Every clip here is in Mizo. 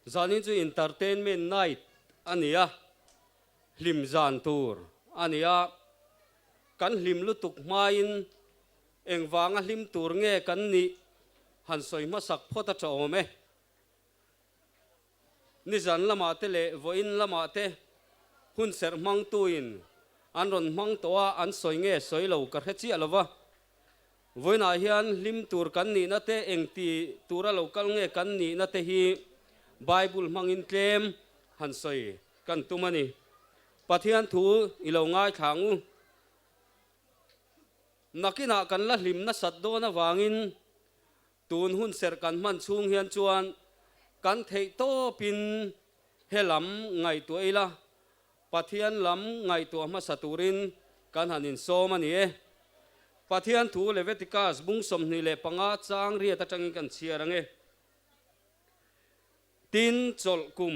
Zanin chu entertainment night a ni a, hlim zan tur a ni a. Kan hlim lutuk hmain engvanga hlim tur nge kan nih han sawi hmasak phawt a tha awm e. Nizan lamah te leh vawiin lamah te hun serh hmangtuin an rawn hmang tawh a, an sawi nge sawi lo ka hre chiah lo va. Vawiinah hian hlim tur kan nihna te, engti tura lo kal nge kan nihna te hi Bible hmangin tlem han sawi kan tum a ni. Pathian thu i lo ngaithla ang u. Nakinah kan la hlim nasat dawn avangin Tun hun serh kan hman chhung hian chuan kan theih tawpin he lam ngaihtuah ila, Pathian lam ngaihtuah hmasa turin kan han insawm a ni e. Pathian thu Leviticus bung 25 chang riat atangin kan chhiar ang e. Tin, chawlh kum,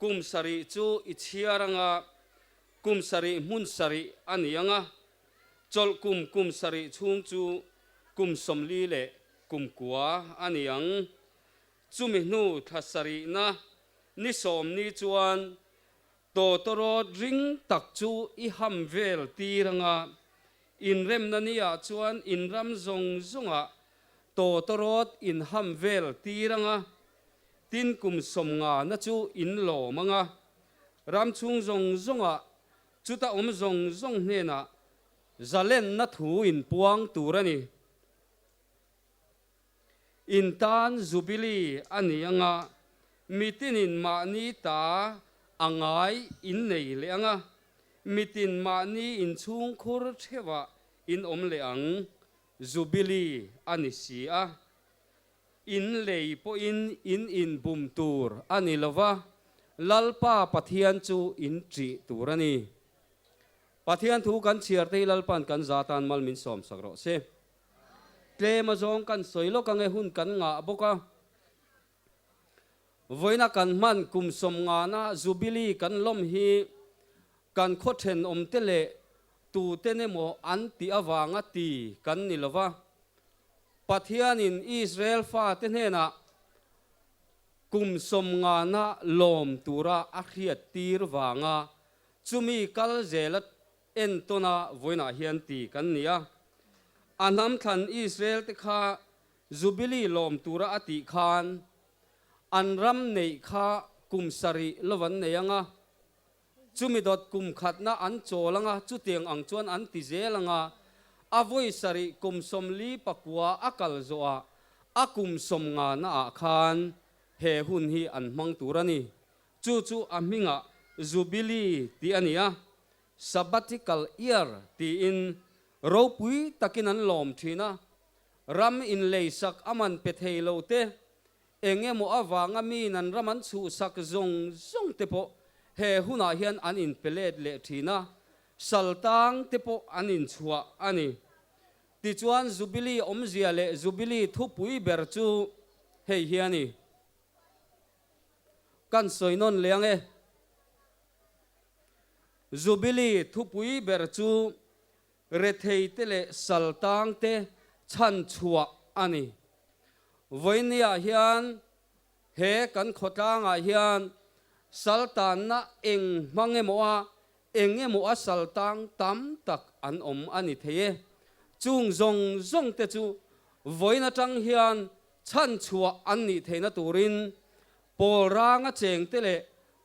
kum sarih chu i chhiar anga kum sarih hmun sarih a ni ang a, chawlh kum kum sarih chhung chu kum 40 leh kum kua a ni ang. Chumi hnu thla sarihna ni sawm ni chuan tawtawrawt ring tak chu i ham vel tir anga, inremna niah chuan inram zawng zawngah Tawtawrawt in ham vel tir anga, tin kum 50 na chu in lawm anga, ram chhung zawng zawngah chuta awm zawng zawng hnenah zalenna thu in puang tur a ni. In tan Jubilee a ni anga, mitinin mahni ta a ngai in nei leh anga, mitin mahni inchhungkhur theuhah in awm leh ang. Jubilee a ni si a, in lei pawhin in inbum tur a ni lo va, Lalpa Pathian chu in ṭih tur a ni. Pathian thu kan chhiar te hi Lalpa'n kan za tan mal min sawmsak rawh se. Tlem azawng kan sawi lawk ange hun kan ngah bawk a. Vawiina kan hman kum 50na Jubilee kan lawm hi kan khaw thenawmte leh tuten emaw an tih avanga ti kan ni lo va. Pathianin Israel fate hnenah kum 50na lawm tura a hriattir vanga chumi kal zela entawna vawiinah hian ti kan ni a. A hnam thlan Israel te kha Jubilee lawm tura a tih khan an ram neih kha kum sarih lo an nei ang a, chumi dawt kum khatna an chawl ang a, chutiang ang chuan an ti zel ang a, a vawi sarih kum 49 a kal zawhah a kum 50 naah khan he hun hi an hmang tur a ni. Chu chu a hmingah Jubilee tih a ni a, Sabbatical Year tiin ropui takin an lawm thin a, Ram inleisak a man pe thei lo te, eng emaw avanga miin an ram an chhuhsak zawng zawng te pawh he hunah hian an inpe let leh thin a, saltang te pawh an inchhuah a ni. Tichuan Jubilee awmzia leh Jubilee thupui ber chu hei hi a ni. Kan sawi nawn leh ang e. Jubilee thupui ber chu Retheite leh saltangte chhan chhuah a ni. Vawinia hian he kan khawtlangah hian saltanna eng hmang emaw a eng emaw a saltang tam tak an awm a ni thei e. Chung zawng zawng te chu vawiin atang hian chhan chhuah an nih theihna turin pawl ranga chengte leh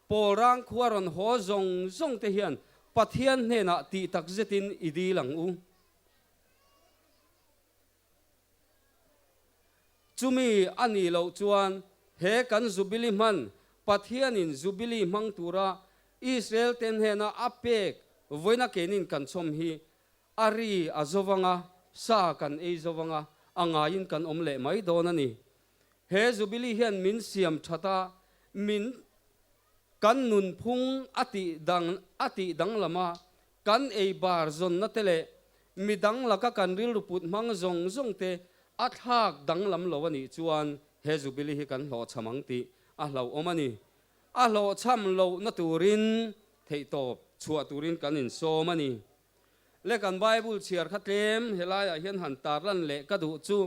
Pawl rang khua rawn haw zawng zawng te hian Pathian hnenah tih tak zetin i dil ang u. Chumi a nih loh chuan he kan Jubilee hman Pathianin Jubilee hmang tura Israel te hnena a pek vawiina keinin kan chhawm hi a ri a zo vanga, sa kan ei zo vanga, a ngaiin kan awm leh mai dawn a ni. He Jubilee hian min siam that a, min kan nunphung a tih dang a tih danglam a, kan ei bar zawnna te leh midang laka kan rilru put hmang zawng zawng te a thlak danglam lo a nih chuan he Jubilee hi kan hlawhchham ang tih a hlauhawm a ni. A hlawhchham lohna turin theihtawp chhuah turin kan insawm a ni. Le kan Bible chhiar kha tlem helaiah hian han tarlan leh ka duh chu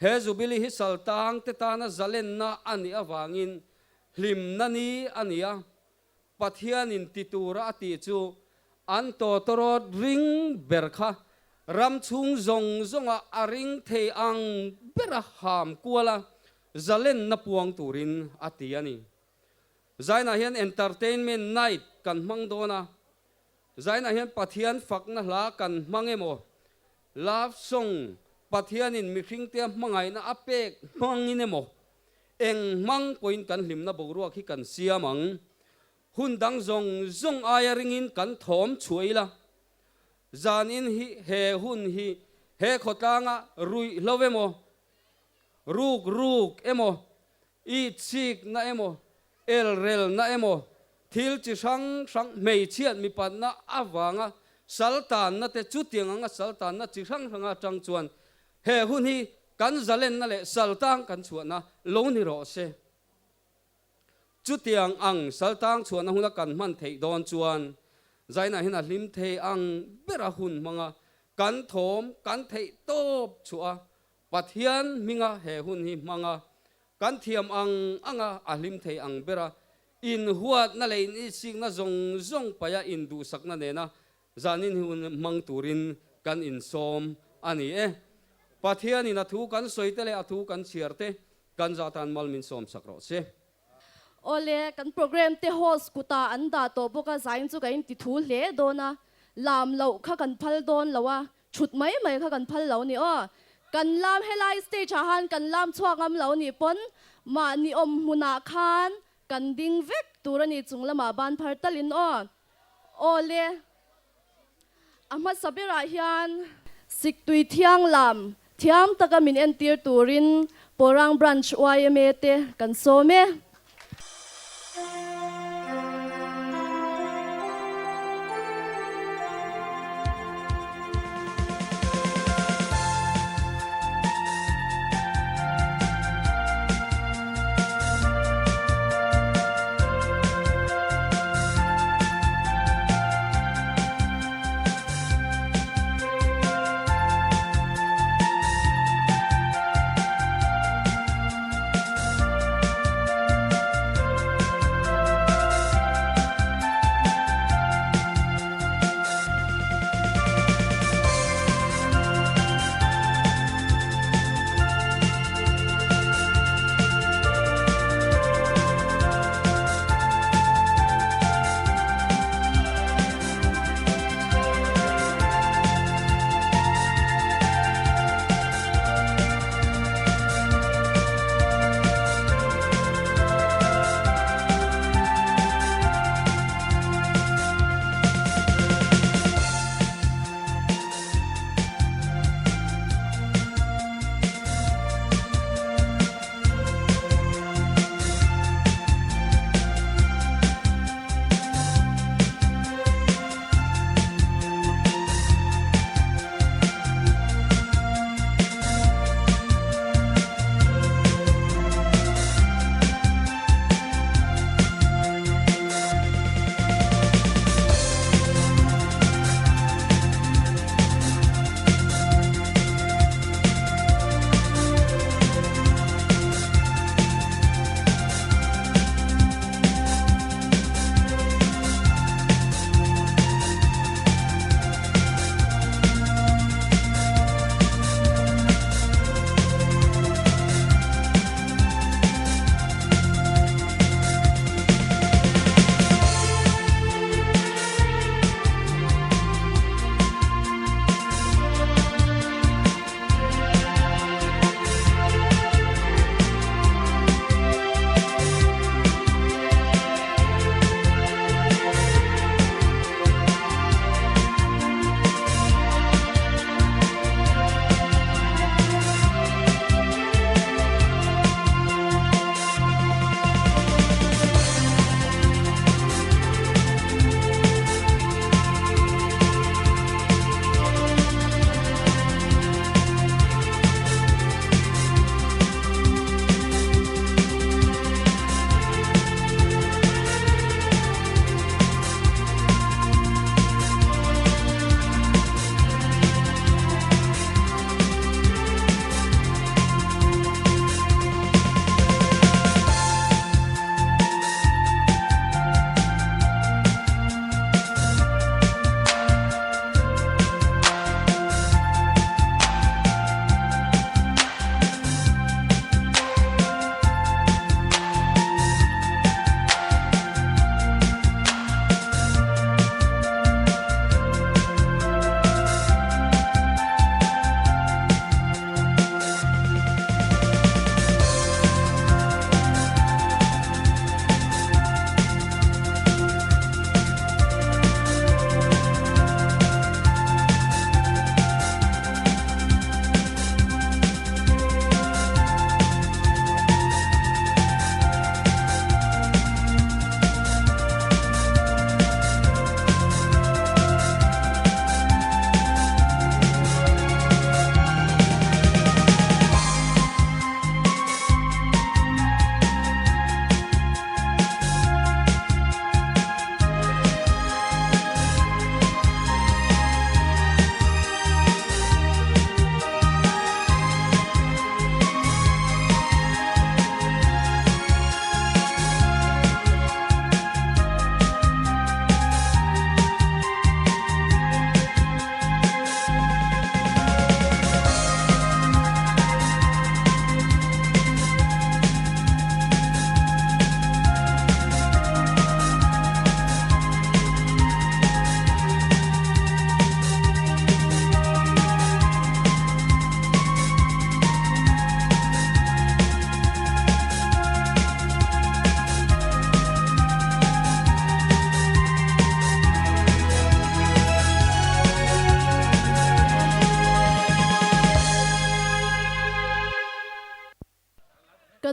he Jubilee hi saltang te tana zalenna a nih avangin Hlimna ni a ni a, Pathianin ti tura a tih chu an tawtawrawt ring ber kha ram chhung zawng zawnga a ring thei ang bera ham kual a, zalenna puang turin a ti a ni. Zainah hian entertainment night kan hmang dawn a, Zainah hian Pathian fakna hla kan hmang emaw, love song Pathianin mihringte a hmangaihna a pek hmangin emaw, eng hmang pawhin kan hlimna boruak hi kan siam ang. Hun dang zawng zawng aia ringin kan thawm chhuah ila. Zanin hi he hun hi he khawtlanga ruihhlo emaw, ruk ruk emaw, I chikna emaw, elrelna emaw, thil chi hrang hrang, hmeichhiat mipatna avanga saltanna te chutiang anga saltanna chi hrang hranga atang chuan he hun hi kan zalenna leh saltang kan chhuahna lo ni rawh se. Chutiang ang saltang chhuahna huna kan hman theih dawn chuan Zainah hian a hlim thei ang bera hun hmanga kan thawm kan theih tawp chhuah a Pathian hminga he hun hi hmang a, kan thiam ang anga a hlim thei ang bera inhuatna leh initsikna zawng zawng paia induhsakna nena zanin hi hun hmang turin kan insawm a ni e. Pathianin a thu kan sawi te leh a thu kan chhiar te kan zah tan mal min sawmsak rawh se. Awle, kan program te host kutah an dah tawh bawk a, zain chu ka inti thu hle dawn a, lam loh kha kan phal dawn lo a, thut mai mai kha kan phal lo ni aw. Kan lam helai stage ah khan kan lam chhuak ngam lo nih pawn mahni awm hmunah khan kan ding vek tur a ni chung lamah ban phar talin aw. Awle, a hmasa berah hian Siktui thianglam thiam taka min entir turin Pawrang Branch yma te kan sawm e.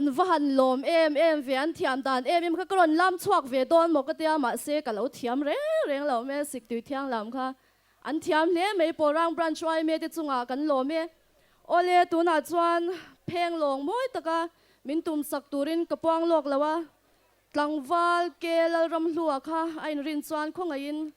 Kan va han lawm em em ve, an thiam dan em em kha ka rawn lam chhuak ve dawn maw ka tia, mahse ka lo thiam reng reng lo mai a, Siktui Thianglam kha an thiam hle mai, Pawlrang Branch yma te chungah kan lawm e. Awle, tunah chuan pheng lawng mawi taka min tum sak turin ka puang lawk lo a, tlangval ke Lalramhlua kha a inrin chuan khawngaihin.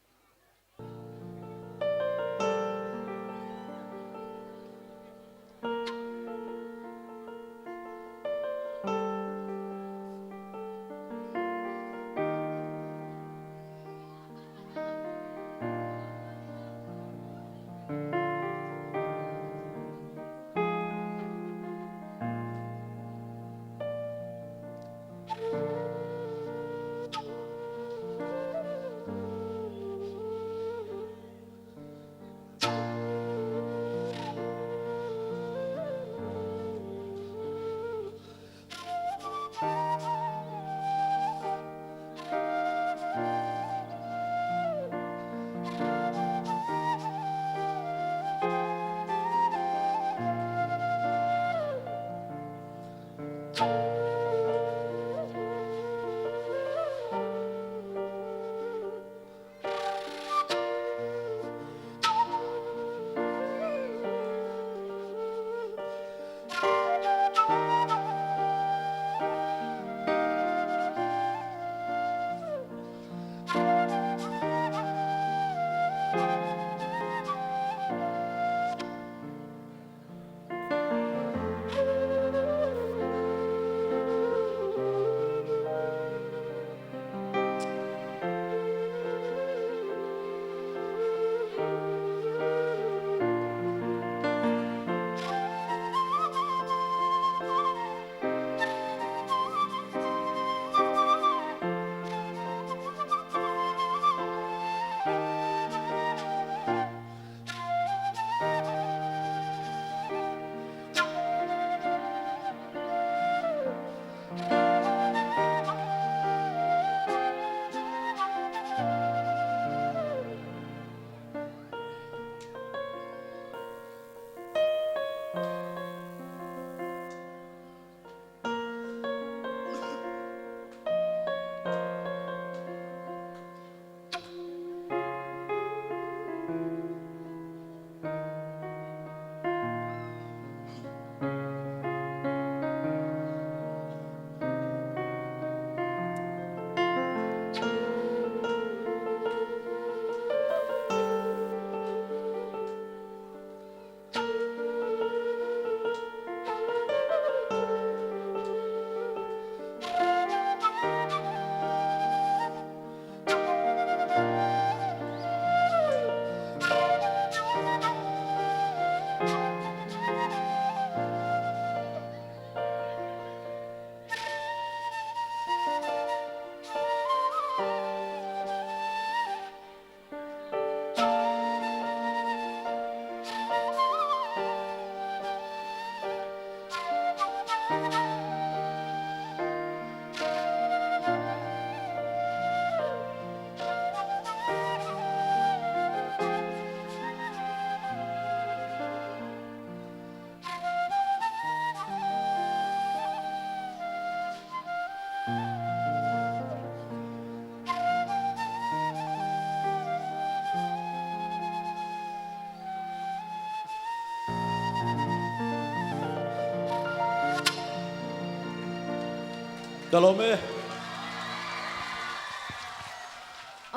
Ka lawm e.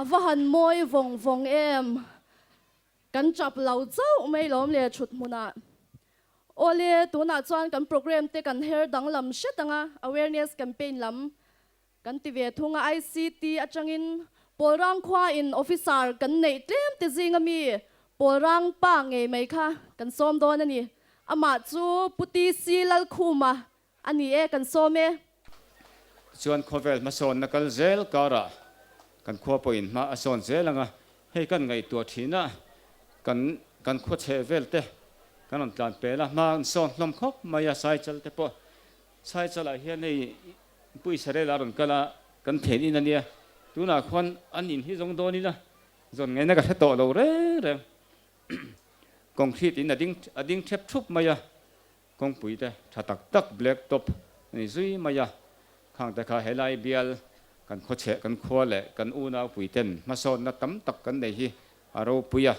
A va han mawi vawng vawng em. Kan chap lo chauh mai lawm le thut hmunah. Awle, tunah chuan kan programme te kan her danglam hret anga awareness campaign lam Kan ti ve thung a, ICT atangin Pawlrang khua in officer kan neih tlem te zinga mi Pawlrang pa ngei mai kha kan sawm dawn a ni. Amah chu Pu TC Lalkhuma a ni e, kan sawm e. Tichuan khawvel hmasawnna kal zel karah kan khua pawhin hma a sawn zel ang a, hei kan ngaihtuah thin a, kan kan khua chheh vel te kan rawn tlan pel a, hma an sawn hlawm khawp mai a, Saichal te pawh Saichalah hian hei Pu Israel a rawn kal a, kan then in a nia, tunah khuan an in hi zawng dawn ila, zawn ngaihna ka hre tawh lo reng reng. Concrete in a ding a ding thep thup mai a, kawngpui te tha tak tak black top a ni zui mai a. Khang te kha helai bial kan khawchheh kan khua leh kan unau puiten hmasawnna tam tak kan nei hi a ropui a.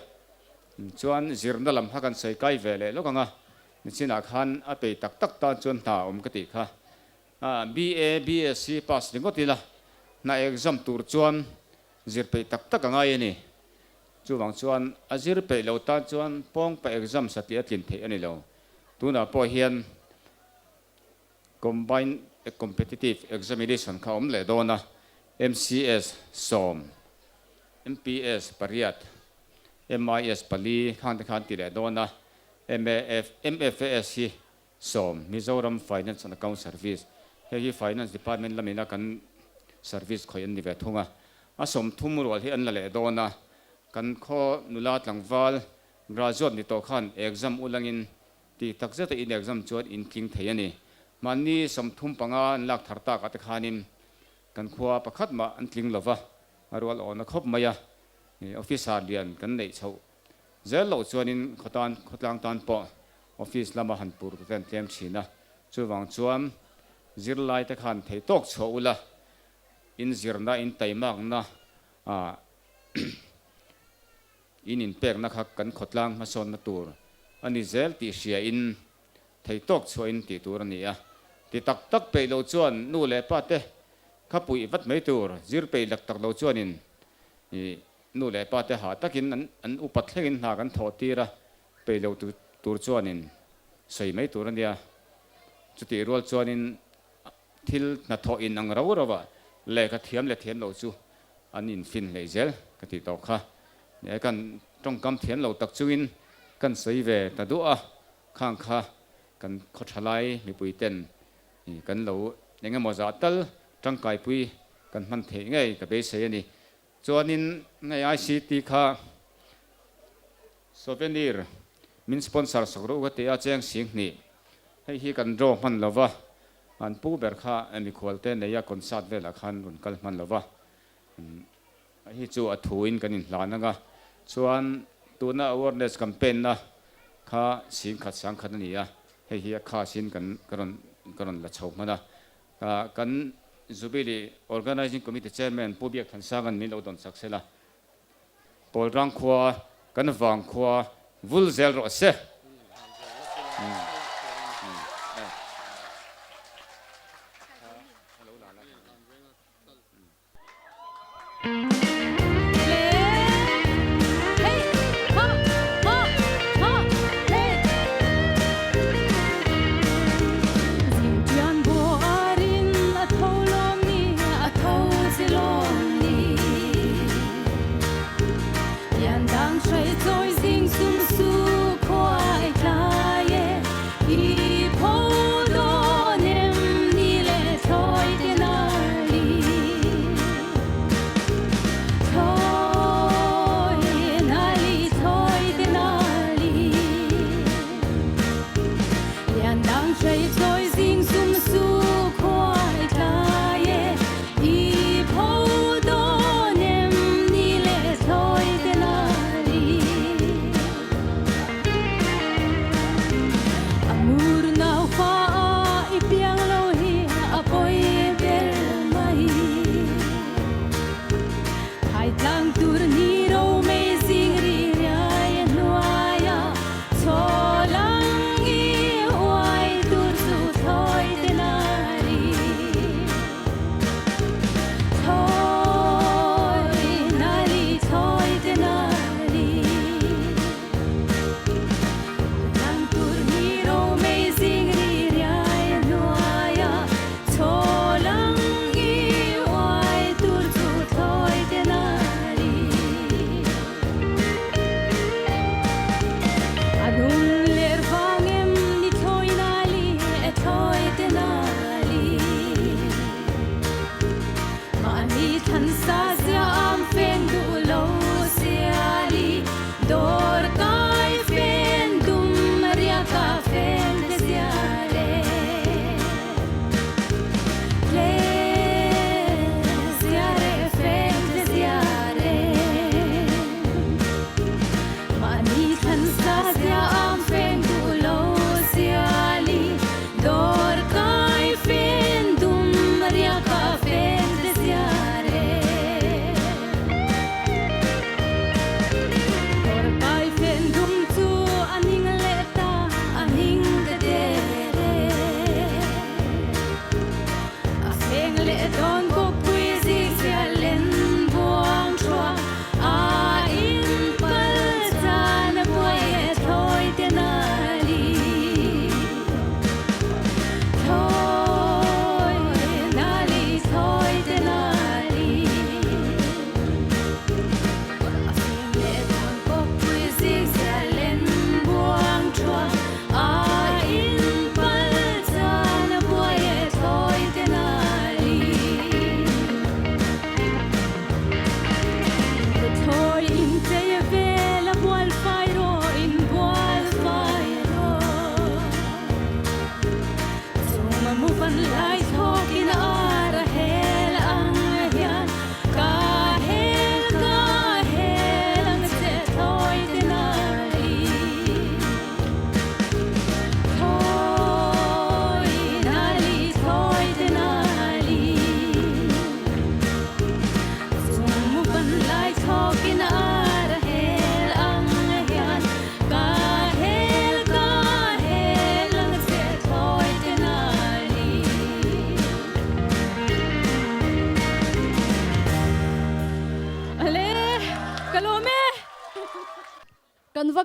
Chuan zirna lam kha kan sawi kai ve leh lawk ang a, nichinah khan a pei tak tak tan chuan hna a awm ka tih kha. BA, BSc pass ringawt ila hna exam tur chuan zir peih tak tak a ngai a ni. Chuvang chuan a zir peih lo tan chuan pawngpa exam satliah a tlin theih a ni lo. Tunah pawh hian Combined Competitive Examination kha awm leh dawn a, MCS sawm, MPS pariat, MIS pali khang te kha an ti leh dawn a, MAF, MFAS hi sawm, Mizoram Finance and Account Service, hei hi Finance Department lamina kan service khawih an ni ve thung a, a 30 rual hi an la leh dawn a, kan khaw nula tlangval graduate ni tawh khan exam ulangin Tih tak zeta in exam chuan in tling thei a ni. Mahni 35 an lak thar tak ah te khanin kan khua pakhat mah an tling lova, a rual awhna khawp mai a. Officer lian kan neih chhoh zel loh chuanin khawtan khawtlang tan pawh office lama han pur te an tlem thin a. Chuvang chuan zirlai te khan thei tawk chhuah ula, in zirna in taimakna ah In inpekna kha kan khawtlang hmasawnna tur a ni zel tih hria in thei tawk chhuah in tih tur a ni a. Ti tak tak peih lo chuan nu leh pa te kha puih vat mai tur, zir peih lak tak lo chuan in nu leh pa te hah takin an upat thleng in hna kan thawh tir a, peih lo tur chuan in sawi mai tur a nia. Chutih rual chuan in thil hnathawh in ang rau rau ah lehkha thiam leh thiam lo chu an infin hleih zel ka tih tawh kha. Nia kan tawngkam thiam lo tak chungin kan sawi ve ta duah a, khang kha kan khaw tha lai mipui ten kan lo eng emaw zah tal tangkaipui kan hman theih ngei ka beisei a ni. Chuanin hei ICT kha Souvenir min sponsor sak rawh u ka ti a, cheng sing hnih hei hi kan draw hman lo va, an pu ber kha mikhual te neia concert velah khan rawn kal hman lo va, hei hi chu a thuin kan inhlan ang a, chuan tuna awareness campaign na kha sing khat sang khat a ni a, hei hi a khasin kan ka rawn ka rawn la chho hman a, kan Jubilee Organizing Committee Chairman Pu Biakthansanga'n min lo dawn sak sela. Pawlrang khua kan vang khua vul zel rawh se.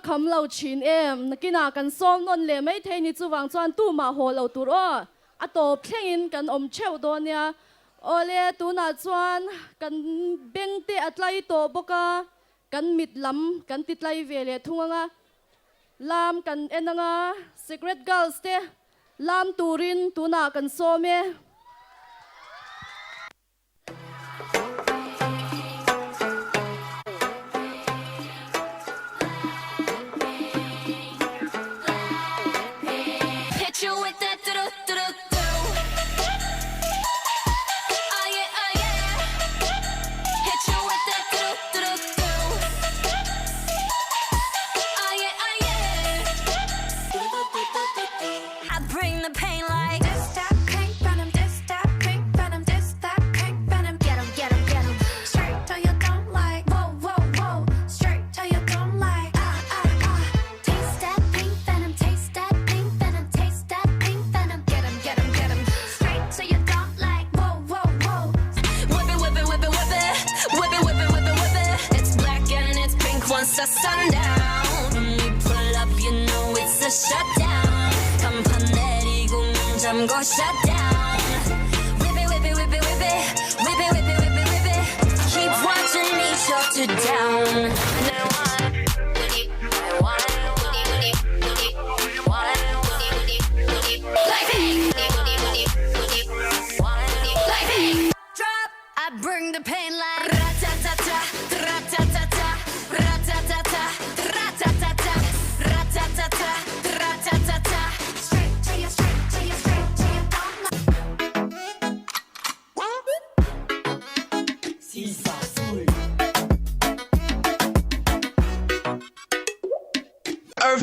kham lo thin em? Nakinah kan sawm nawn leh maithei ni chuvang chuan tumah haw lo tur aw. A tawp thlengin kan awm theuh dawn nia. Awle, tunah chuan kan beng te a tlai tawh bawk a, kan mit lam kan ti tlai ve leh thung ang a. Lam kan en ang a, Secret Girls te lam turin tunah kan sawm e.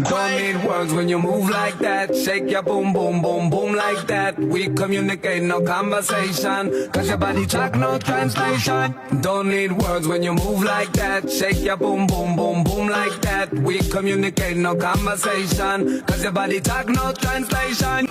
Don't need words when you move like that Shake your boom boom boom boom like that We communicate no conversation Cause your body talk no translation Don't need words when you move like that Shake your boom boom boom boom like that We communicate no conversation Cause your body talk no translation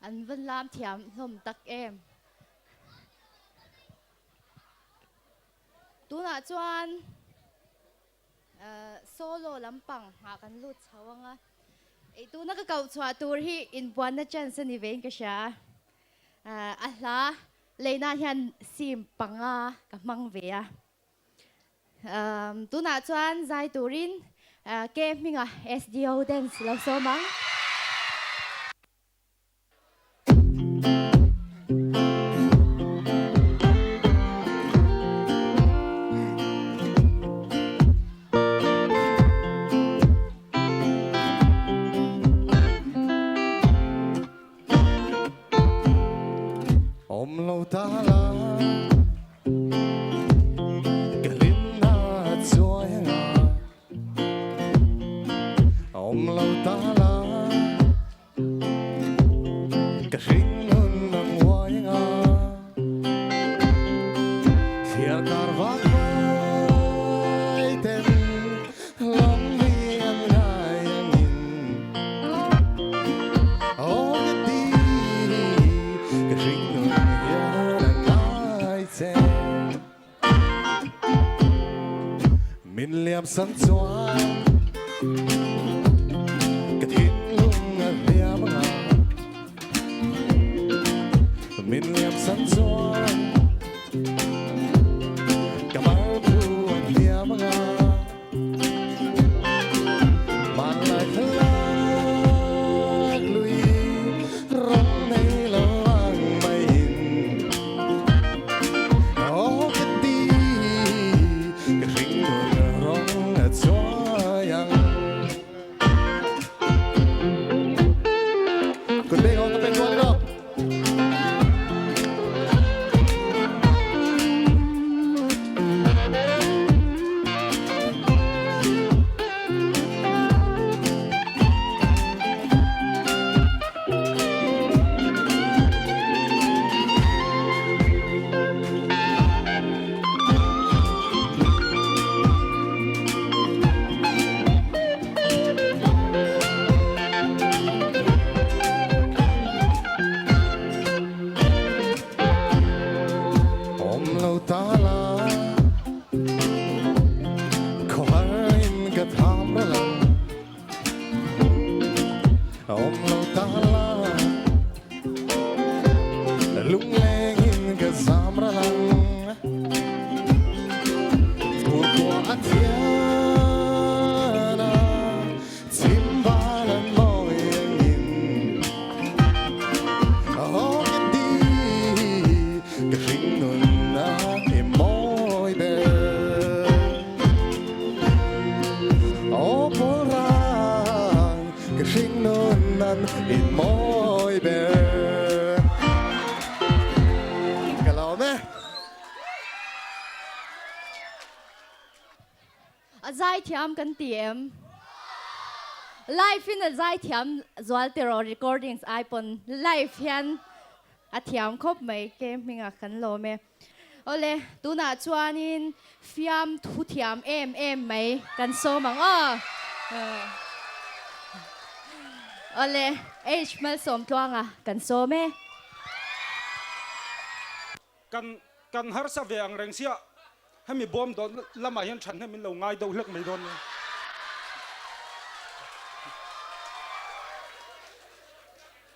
An va lam thiam hlawm tak em. Tunah chuan solo lampang ah kan lut chho ang a. Ei tuna ka koh chhuah tur hi inbuanna chance a ni vein ka hria a. A hla leina hian sim panga ka hmang ve a. Tunah chuan zai turin ke hminga SDO dance lo sawm ang. Awm lo ta la ka hlimna chuai anga Awm lo ta la ka hring nun ang huai anga Thliar kar vak mai ten lawng mi an ngai angin Aw ka ti ka san chuan ka thinlung a hliam anga Min liam san chuan ka marphu a hliam anga Hmanlai thlalak lui rawng nei lo ang maiin Aw ka ti ka hringnun rawng a chuai ang. Kut beng aw ka pek rual emaw. Awm lo ta la Khawhar in ka tham ral ang Awm lo ta la Lungleng in ka zam ral ang Phur khua a thian a Chim val an mawi angin Aw ka ti ka hringnun a i mawi ber Aw pawl rang ka hringnun an i mawi ber Ka lawm e. A zaithiam kan ti em? Live in a zaithiam zual tiraw recordings ai pawn live hian a thiam khawp mai ke hmingah kan lawm e. Awle tunah chuanin fiam thu thiam em em mai kan sawm ang aw. Awle H Malsawmtluanga kan sawm e. Kan kan harsa ve ang reng sia, hemi bawm dawn lamah hian thathnem in lo ngai deuh hlek mai dawn nia.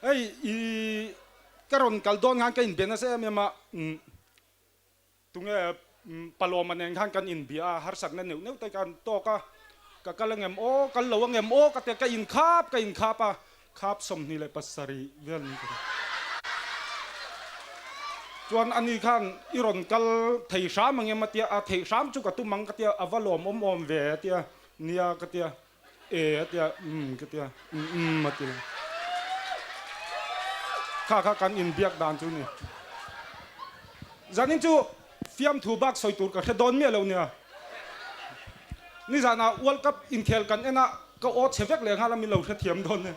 Hei i ka rawn kal dawn khan ka inbe nasa em em a, tunge Palawma nen khan kan inbia a, harsatna neuh neuh te kan tawk a, ka kal angem aw, kal lo angem aw ka tia ka inkhap ka inkhap a, Khap 27 vel ni ka ring. Chuan ani khan i rawn kal thei hram ang em a tia, a theih hram chu ka tum ang ka tia, a va lawm awm awm ve a tia, nia ka tia, e a tia, umm ka tia, umm umm a ti lo. Kha kha kan inbiak dan chu ni. Zanin chu fiamthu bak sawi tur ka hre dawn miah lo nia. Nizanah World Cup inkhel kan en a, ka aw chhe vek leh nghal a, min lo hrethiam dawn e.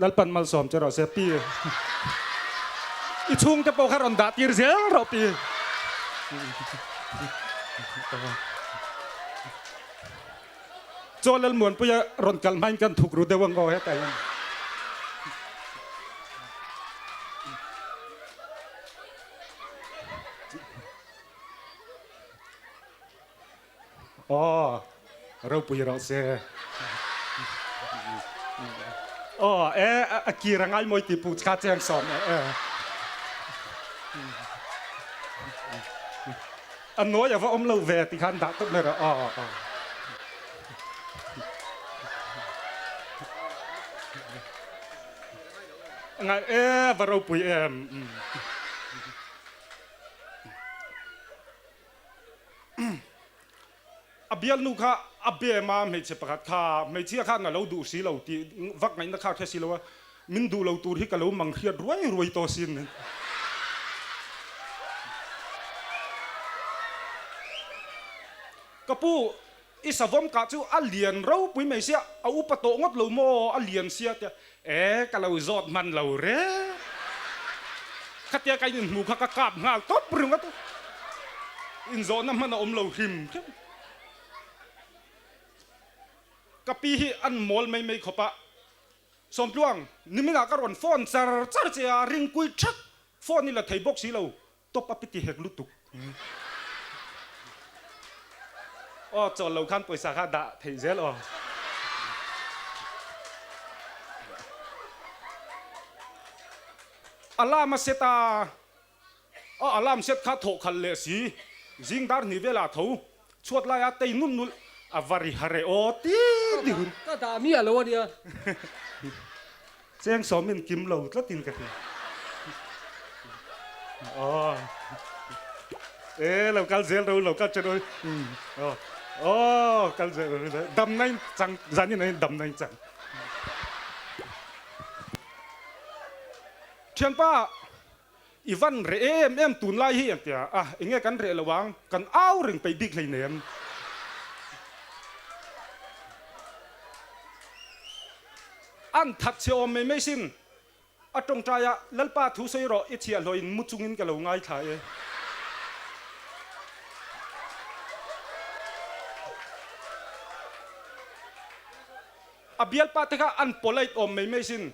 Lalpan malsawm che rawh se pi. I chhungte pawh kha rawn dah tir zel rawh pi. Chaw Lalmuanpuia rawn kal hmain kan thuk ru deuh ang aw hetah hian. Aw, ropui rawh se. Aw, e, a kir a ngai mawi ti pu kha cheng sawm e. E. A nawi a va awm lo ve ti khan dah tawp mai rawh. Aw, aw. Ngai e, va ropui em. A bialnu kha a bem a, hmeichhe pakhat kha hmeichhia khan a lo duh si lo tih vak ngaihna kha a hre si lo a, min duh lo tur hi ka lo mang hriat ruai ruai tawh sin. Ka pu, i savawm kah chu a lian ropui mai sia, a upa tawh ngawt lo maw, a lian sia tia, e ka lo zawt hman lo reng. Khatia ka inhmu kha ka kap nghal tawp ringawt a, inzawhna hman a awm lo hrim hrim. Ka pi hi an mawl mai mai khawp a, Sawmtluang, niminah ka rawn phone char char che a, ringkui thak phone i la thei bawk si lo, top a piti hek lutuk. Aw chawl lo khan pawisa kha dah theih zel aw. Alarm a set a, a alarm set kha thawh khalh leh si, zing dar hnih velah tho chhuat laia tei nulh nulh a va ri har e aw ti ti hun. Ka dah miah lo a nia. Cheng sawmin kim lo tlatin ka hria. Aw. E lo kal zel ro lo kal chen oi. Aw. Aw kal zel ro dam na in chang zanin in dam na in chang. Thianpa i van reh em em tunlai hi an tia a enge kan reh lo ang kan au reng peih bik hleinem. An that chhe awm mai mai sin. A tawngtai a, Lalpa thu sawi rawh, i chhiahhlawh in mu chungin ka lo ngaithla e. A bialpa te kha an polite awm mai mai sin.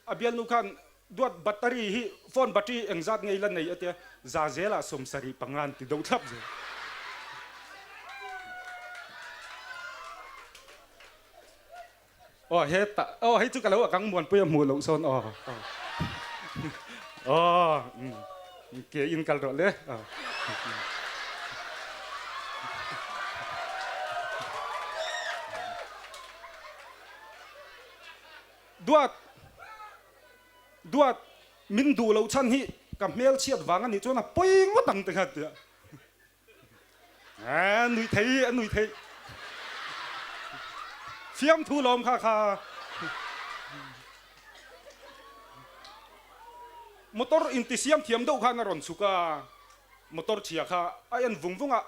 A bialnu khan duat battery hi phone battery engzat ngei la nei a tia, za zelah 75 an ti deuh thlap zel. Aw he ta aw hei chu ka lo akang muanpui a hmuh loh sawn aw aw ke in kal rawh le aw. Duat duat min duh loh chhan hi ka hmel chhiat vang a nih chuan a pawi ngawt ang te kha tia a nui thei a nui thei fiam thu lawm kha kha motor inti siam thiam deuh khan a rawn chhuk a motor chhia kha a en vung vung a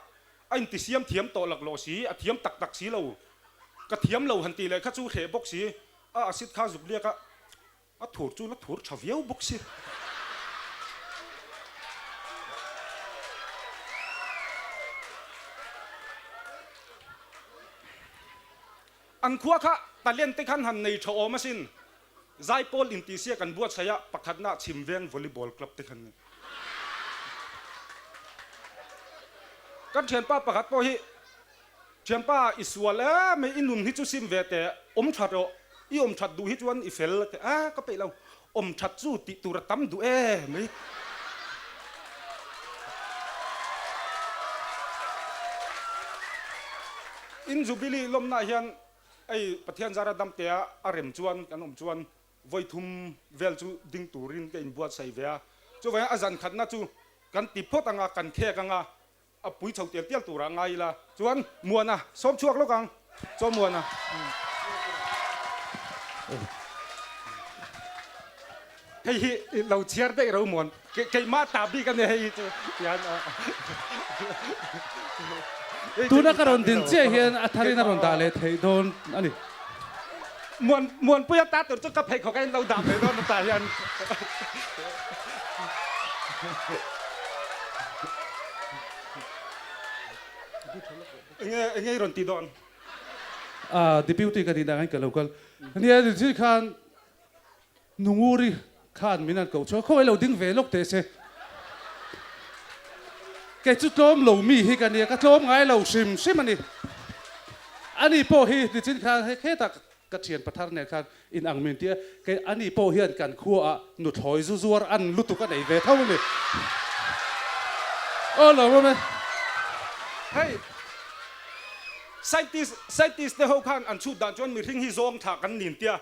a inti siam thiam tawh laklawh si a thiam tak tak si lo ka thiam lo han tih leh kha chu hreh bawk si a acid kha zuk liak a A thur chu la thur tha viau bawk si. An khua kha talent te khan han nei tha awm asin. Zaipawl intihsiak an buatsaih a, pakhatna Chhimveng Volleyball Club te khan nei. Kan thianpa pakhat pawh hi Thianpa, i sual em mai, i nun hi chu sim ve teh, awm that rawh, i awm that duh hi chuan i fel teh a, ka peih lo, awm that chu tih tur a tam duh em mai. In Jubilee lawmnaah hian hei Pathian zara damtea a rem chuan kan awm chuan vawi thum vel chu ding turin ka inbuatsaih ve a, chuvangin a zan khatna chu kan ti phawt ang a, kan khek ang a, A pui chho tial tial turah ngai ila chuan Muana sawm chhuak lawk ang chaw Muana. Hei hi lo chhiar daih ro Muan keimah ta bik a nia hei hi chu tian a. Tuna ka rawn din chiah hian a tharin a rawn dah leh theih dawn a ni. Muan Muanpuia ta tur chu ka pheikhawk a in lo dah mai dawn a tah hian. Enge enge i rawn ti dawn? Ah deputy ka tih dangin ka lo kal. Nia zir khan Nunguri khan min an koh chuan khaw lo ding ve lawk teh se. Kei chu tlawm lo mi hi ka nia, ka tlawm ngai lo hrim hrim a ni. Ani pawh hi nichin khan hei khetah ka thian pathar nen khan in ang min ti a, kei ani pawh hian kan khuaah nuthlawi zu zuar an lutuk a nei ve tho a ni. Aw lo awm e. Hei scientist scientist te ho khan an chhut dan chuan mihring hi zawng thlah kan nin tia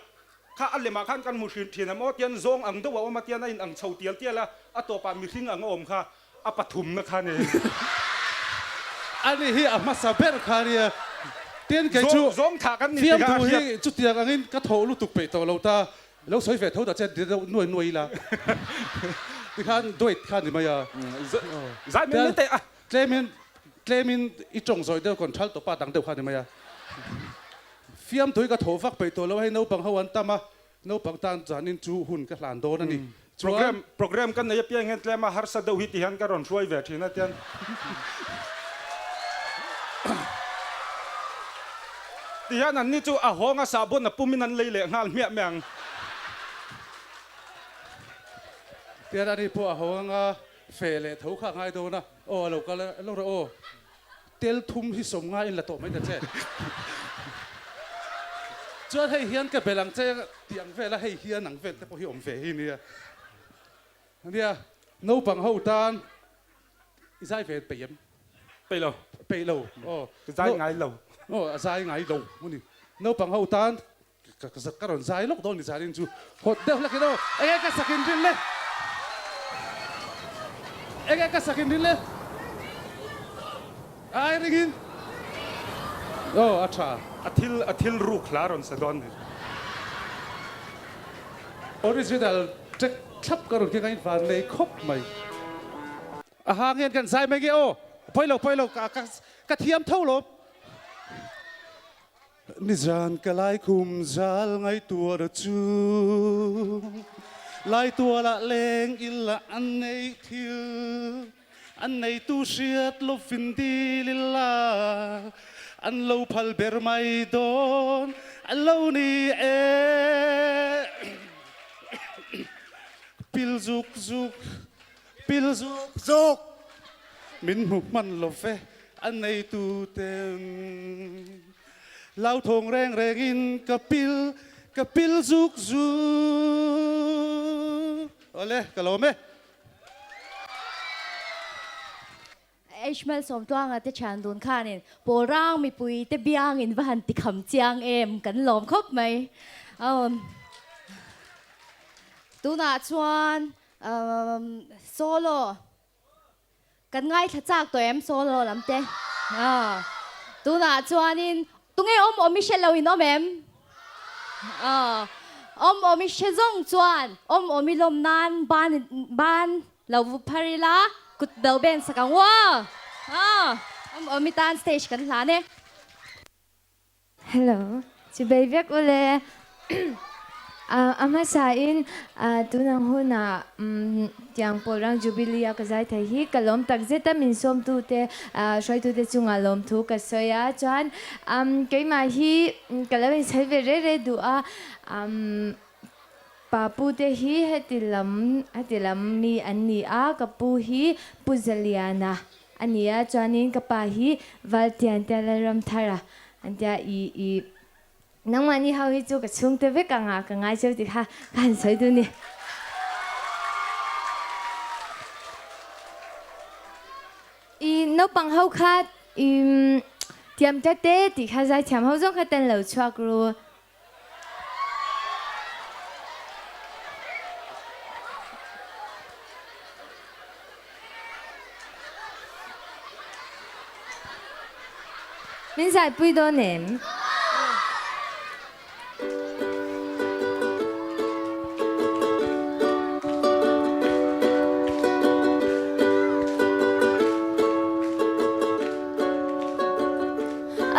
Kha a lemah khan kan hmu hrin thin em aw tian zawng ang deuh a awm a tian a in ang chho tial tial a, a tawpah mihring ang a awm kha a pathumna kha ni. Ani hi a hmasa ber kha nia tian kei chu Zawng thah kan ni tih kha a fiamthu hriat. hi chutiang angin ka thawh lutuk peih tawh lo ta, lo sawi ve tho ta che deuh nuai nuai ila tikhan duait kha ni mai a. Zai mai mai teh a. Tlemin tlemin i tawng zawih deuh control tawpa dang deuh kha ni mai a. Fiamtui ka thaw vak peih tawh lo a, hei naupang ho an tam a, naupang tan zanin chu hun ka hlan dawn a ni. Chuan. Program program ka nei apiang hian tlema harsa deuh hi ti hian ka rawn hruai ve thin a tian. Ti hian an ni chu a hawng a sahbawn a pumin an lei leh nghal hmiah mai ang. Tian ani pawh a hawng anga. Fe leh tho kha a ngai dawn a, aw a lo kal a, lo rawh aw, tel thum hi sawm ngai in la tawh mai ta che. Chuan hei hian ka bel ang che tih ang vel a, hei hian ang vel te pawh hi awm ve hi nia. Nia, naupang ho tan i zai ve peih em? Peih lo. Peih lo, aw. Ka zai ngai lo. Aw, a zai ngai lo a ni. Naupang ho tan Ka rawn zai lawk dawn ni zanin chu hawt deuh hlek in aw enge ka sak in rin le enge ka sak in rin le ai ring in aw a tha. A thil a thil ruk hla rawn sa dawn ni. Original track thlap ka rawn keng a in van nei khawp mai. A hang hian kan zai mai nge aw pawi lo pawi lo ka ka thiam tho lawm. Nizan ka laikhum zal ngaihtuah chu Laitualah leng ila an nei thil An neitu hriat lovin dil ila An lo phal ber mai dawn a lo ni e Pil zuk zuk, pil zuk zuk Min hmu hman lo ve a neitu ten. Hlauthawng reng rengin ka pil, ka pil zuk zuk. Awle, ka lawm e. Ishmael Sawmtluanga te thian dun khanin pawl rang mipui te biangin va han tikham chiang em kan lawm khawp mai. Tunah chuan solo Kan ngaithla chak tawh em solo lam te? Aw. Tunah chuanin tunge awm awm i hre lo in awm em? Aw. Awm awm i hre zawng chuan awm awm i lawm nan ban ban lo vu phar ila kut lo ben sak ang uaw. Aw. Awm awm i tan stage kan hlan e. Hello, chibei vek u le. A hmasa in tunang hunah tiang Pawlrang Jubilee a ka zai thei hi ka lawm tak zet a, min sawmtu te hruaitu te chungah lawmthu ka sawi a, chuan keimah hi ka lo insawi ve reh reh duh a, pa pu te hi heti lam heti lam mi an ni a, ka pu hi Pu Zaliana A ni a, chuanin ka pa hi Valtian tia Lalramthara an tia i i nangmahni ho hi chu ka chhungte vek anga ka ngai cheu tih kha ka han sawi duh ni. I naupang ho kha i tiam ta te tih kha zaithiam ho zawng kha tan lo chhuak ru. Min zaipui dawn em?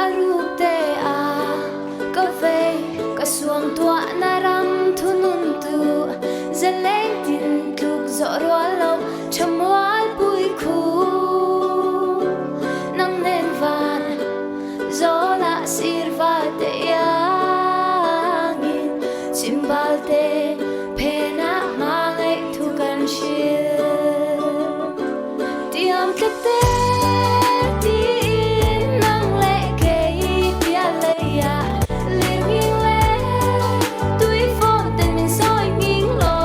A ruk te a ka vei ka suang tuahna ram thunun tu zaleng tin tluk zawh rual lo tha mualpui khu nang nen van zawlah sirva te iangin chimbal te phenah hmangaih thu kan hrilh. Tiam tlat te tiin nang leh kei pial leiah lir nghing leh tui fawn ten min sawi nghing lo.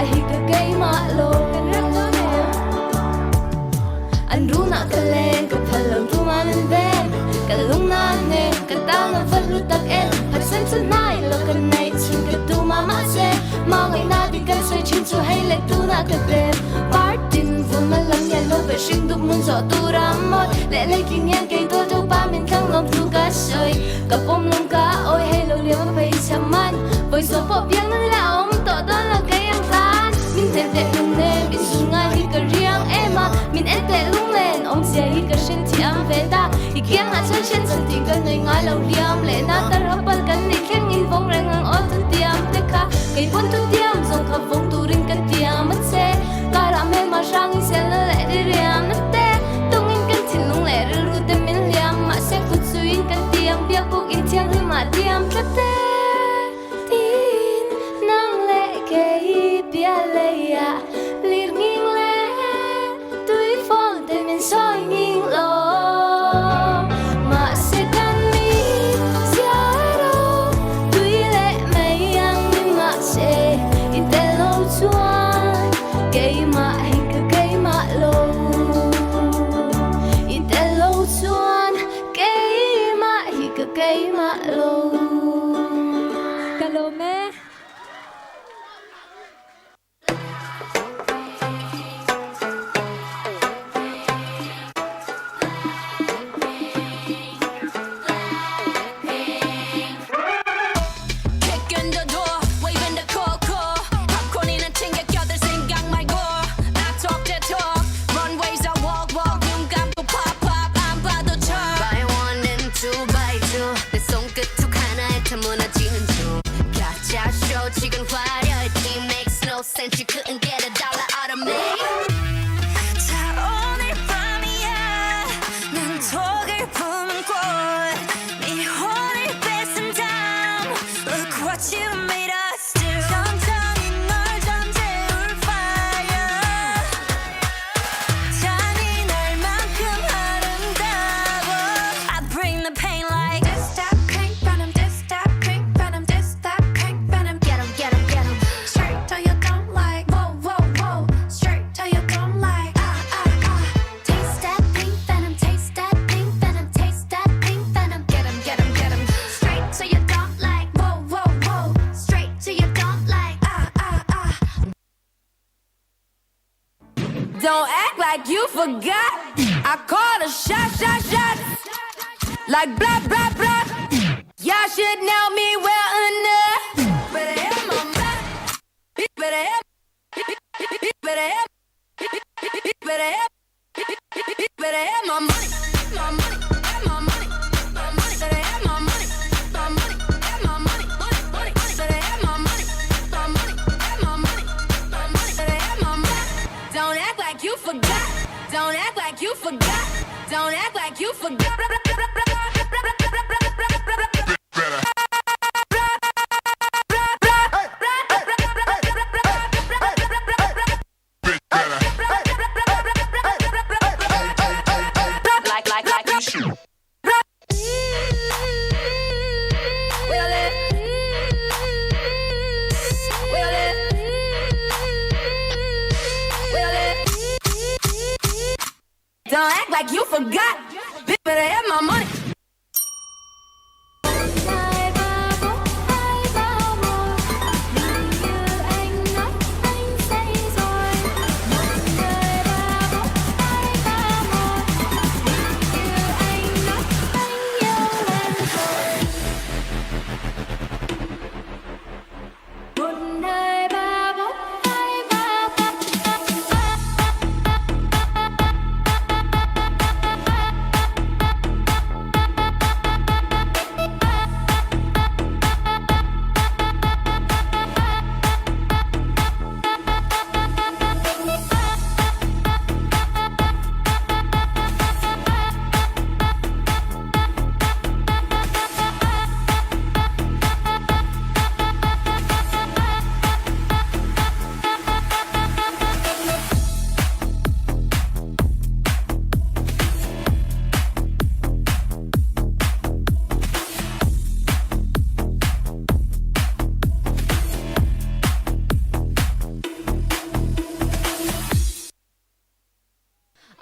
hi ka keimah lo. Kan rap dawn em? An runah ka leng, ka phal lo tumah min ven. Ka lung na nen, ka tan a va hlu tak em. Phatsan chu hnai lo ka nei chhun ka tumah mahse. Hmangaihna dik kan sawi thin chu hei leh tunah ka tel. Partin vun a lam hian lo pe hring dup mun zawh tur a mawi. Leh lei tling hian kei dawl deuh pa min thlang lawm thu ka sawi. Ka pawm lawm ka awi hei lo liam a phei cham man. Vawi zawh pawh piang nan ila a awm tawh dawn lo kei ang tan. Min hnem teh lung nem i zun ngai hi ka riang em a. Min en teh lung len awmzia hi ka hre thiam ve ta. I kiangah chuan hriat chan tih ka nei ngai lo riam leh na tar ha pal kan nei thleng in vawng reng ang aw thu tiam te kha. Kei pawn thu tiam zawng kha vawng turin ka tiam a che. Karah hmelma hrang in selna leh ri riam na te. Tawngin kan thinlung leh rilru te min hliam mahse kut suiin kan tiang biak buk in thianghlim ah tiam tlat e. Tiin nang leh kei bia leiah lir nghing leh tui fawn te min sawi nghing lo. Mahse kan mi ziar aw tui leh mai ang ni mahse i tel lo chuan keimah hi ka keimah lo. I tel lo chuan keimah hi ka keimah lo. Ka lawm e. Don't act like you forgot. I call a shot, shot, shot. Like blah, blah, blah. Y'all should know me well enough. Better have my money. Better have, better have, better have, better have my money. My money, my money, my money. Better have my money. My money, my money, money, money. Better have my money. My money, my money, my money. Better have my money. Don't act like you forgot. Don't act like you forgot. Don't act like you forgot. Like, like, like you shoot. Don't act like you forgot. Bitch, better have my money.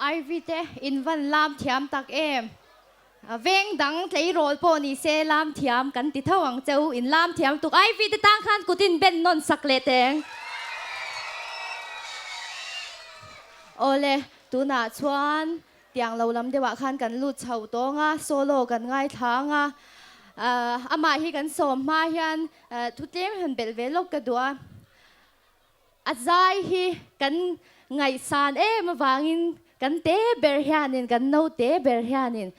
Ivy te in van lam thiam tak em? Veng dang tleirawl pawh ni se lam thiam kan ti tho ang che u, in lam thiam tuk. Ivy te tang khan kut in ben nawn sak leh teng. Awle, tunah chuan tiang lo lam deuhah khan kan lut chho tawng a, solo kan ngaithla ang a. Amah hi kan sawm hma hian thu tlem han belh ve lawk ka duh a. A zai hi kan ngaihsan em avangin kan te ber hianin, kan naute ber hianin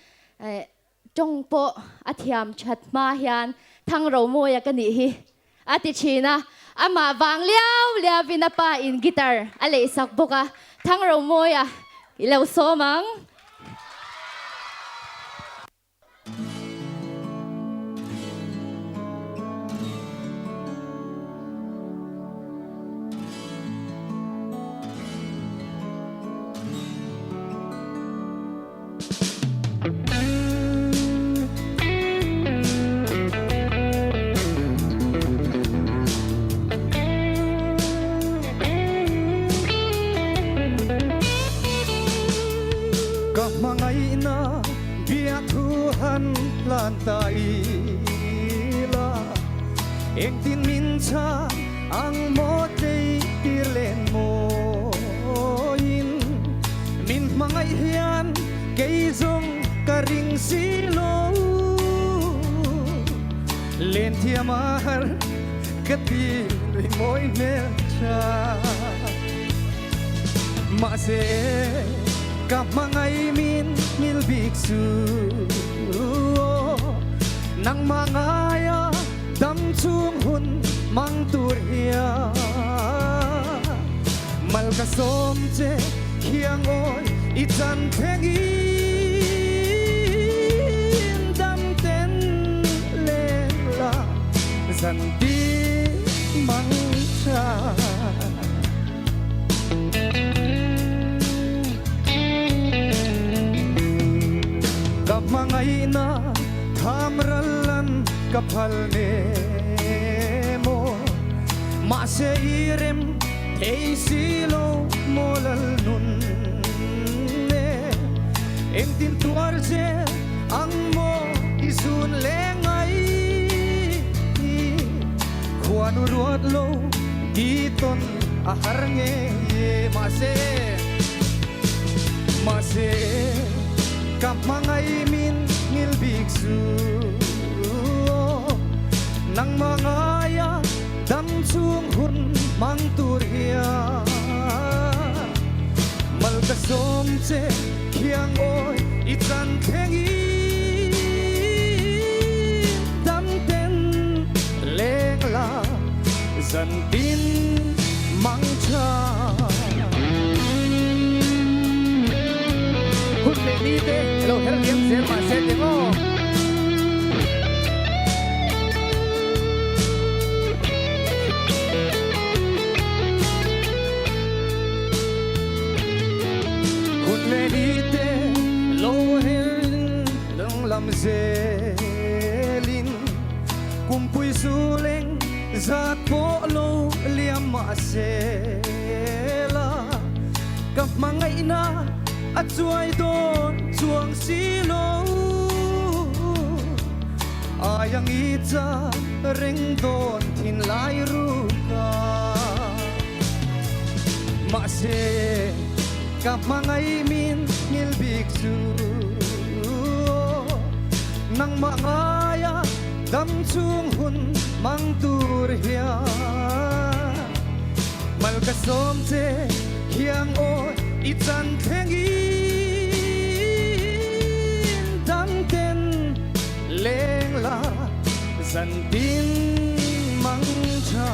tawng pawh a thiam that hma hian Thangromawia ka nih hi a ti thin a. Amah vang liau liauin a pa in guitar a lehsak bawk a, Thangromawia i lo sawm ang. Ka hmangaihna biathu han hlan ta ila, engtin min chhan ang maw tlei tir len mawiin min hmangaih hian kei zawng ka ring si lo. Len thiam a har ka ti lui mawi hmel tha. Mahse ka hmangaih min ngil bik su Nangmah ngaia dam chhung hun mang tur hian Mal ka sawm che khiang awi i chan thlengin dam ten leng la zan tin mang tha. Ka hmangaihna tham ral lan ka phal nem aw, mahse i rem thei si lo maw lal nun e, engtin tuar zel ang maw i zun leng ai, khuanu ruat lo ti tawn a har nge mahse mahse ka hmangaih min ngil bik su nangmah ngaia dam chhung hun hmang tur hian mal ka sawm che khiang awi i chan thlengin dam ten leng la Zan tin mang tha. Hun leh ni te lo her liam zel mah se teng aw. Hun leh ni te lo her danglam zelin kumpui suleng Zat pawh lo liam mah se la, ka hmangaihna a chuai dawn chuang si lo. Aiang i cha reng dawn thin lai ruka. Mahse ka hmangaih min ngil bik chu nangmah ngaia Dam chhung hun mang tur hian mal ka sawm che hiang awi i chan thlengin dam ten leng la zan tin mang tha.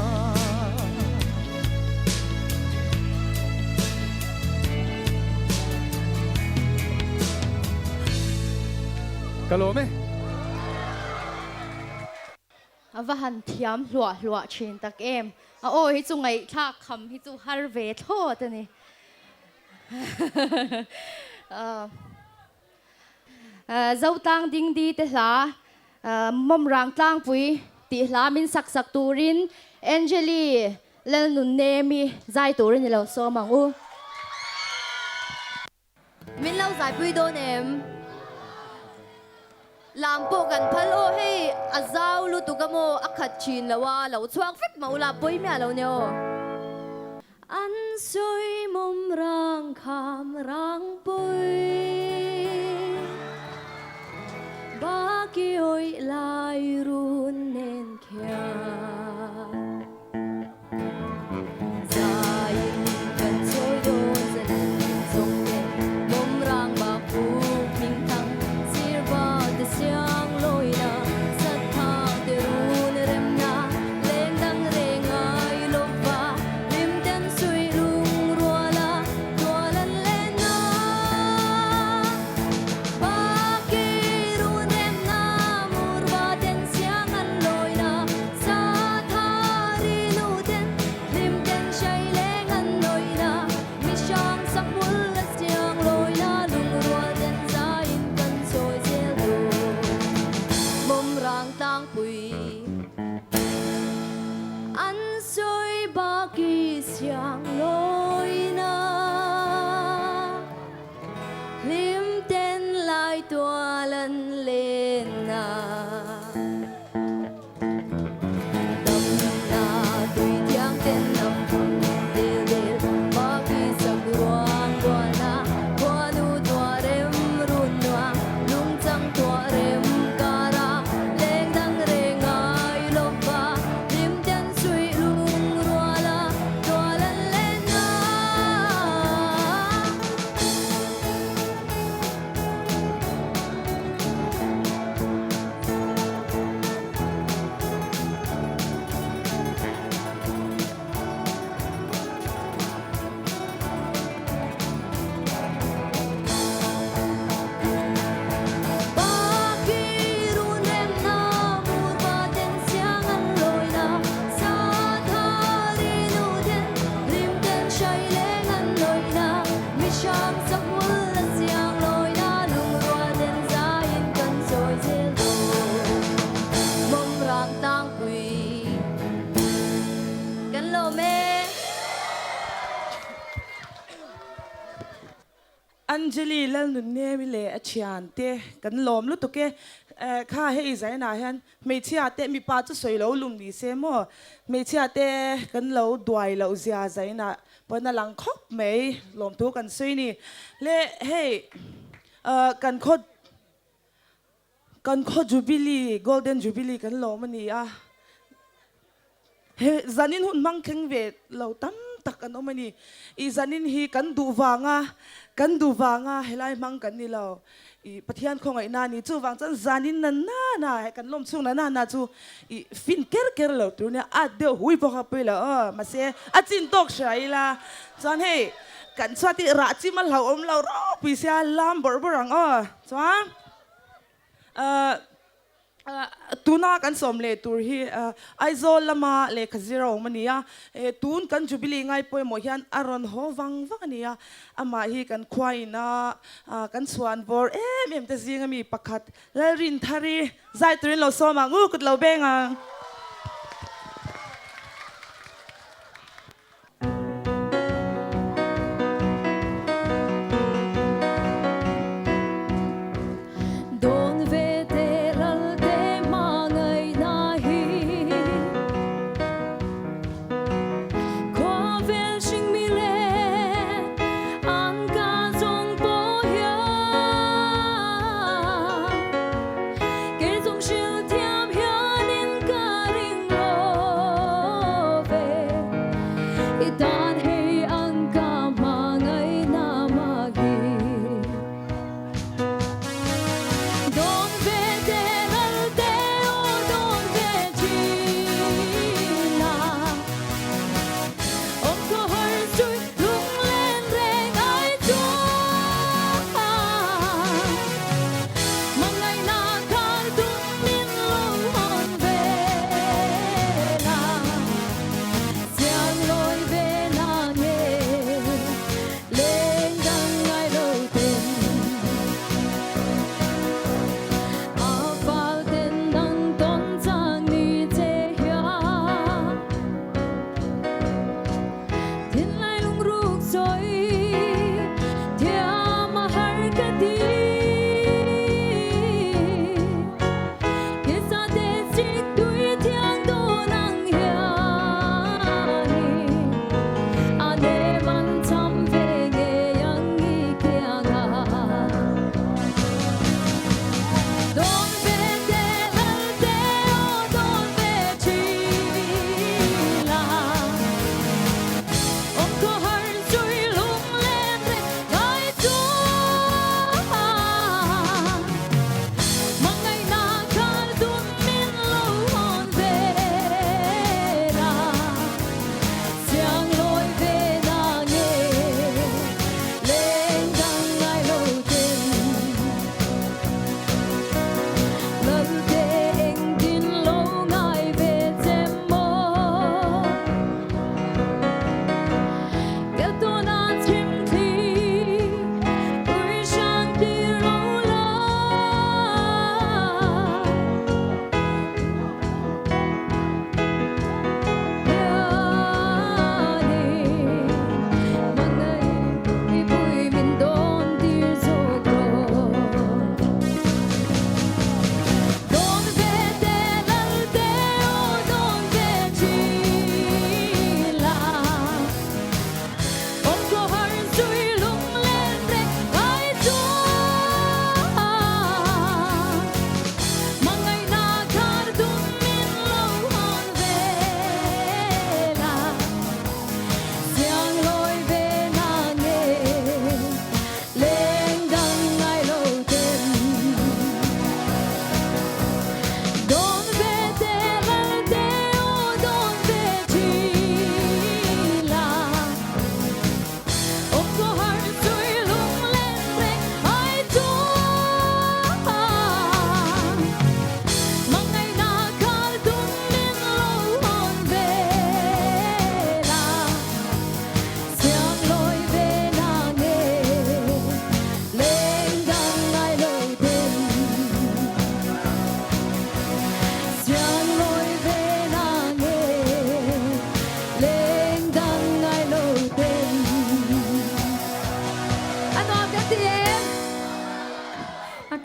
Ka lawm e. A va han thiam hluah hluah thin tak em. A aw hi chu ngaihthlak kham hi chu har ve thlawt a ni. Zotlang Dingdi te hla Mawmrang Tlangpui tih hla min sak sak turin Angeli Lalnunnemi zai turin i lo sawm ang u. zaipui dawn em? Lam pawh kan phal aw hei a zau lutuk a maw a khat thin lo a lo chhuak vek mah ula pawi miah lo nia aw. An sawi mawm rang kham rang pawi Baki awih lai run nen khian. Anjali Lalnunemi leh a thiante kan lawm lutuk e. Kha hei zainah hian hmeichhia te mipa chu sawi lo lum ni se maw? Hmeichhia te kan lo duai loh zia zainah pawn a lang khawp mai lawmthu kan sawi ni. Le hei kan khaw kan khaw Jubilee Golden Jubilee kan lawm a ni a. He zanin hun hmang thleng ve lo tam tak an awm a ni. I zanin hi kan duh vanga, kan duh vanga helai hmang kan ni lo. I Pathian khawngaihna a ni. Chuvang chuan zanin na na na, he kan lawm chhung na na na chu i fin ker ker lo tur nia, at deuh hui bawk a pawi lo aw. Mahse a chin tawk hria ila chuan hei kan chhuat hi rah chim a hlauhawm lo ropui sia lam bawrh bawrh ang aw. Chuan ahh. Tuna kan sawm leh tur hi Aizawl lama lehkha zir a awm a ni a, tun kan Jubilee ngai pawimawh hian a rawn haw vang vang a ni a, amah hi kan khuain a kan chhuan vawr em em te zinga mi pakhat Lalrinthari zai turin lo sawm ang u kut lo beng ang. Dawn ve te ral te hmangaihna hi Khawvel hring mi leh an ka zawng pawh hian Kei zawng hrilh thiam hianin ka ring lo ve. I tan hei ang ka hmangaihna mah hi. Dawn ve te ral te aw dawn ve thin a. Awm khaw har chui lunglen reng ai chuan. Hmangaihna khar tum min lo hawn ve la. Siang lawi ve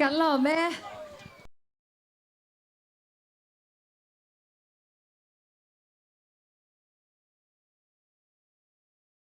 Kan lawm e.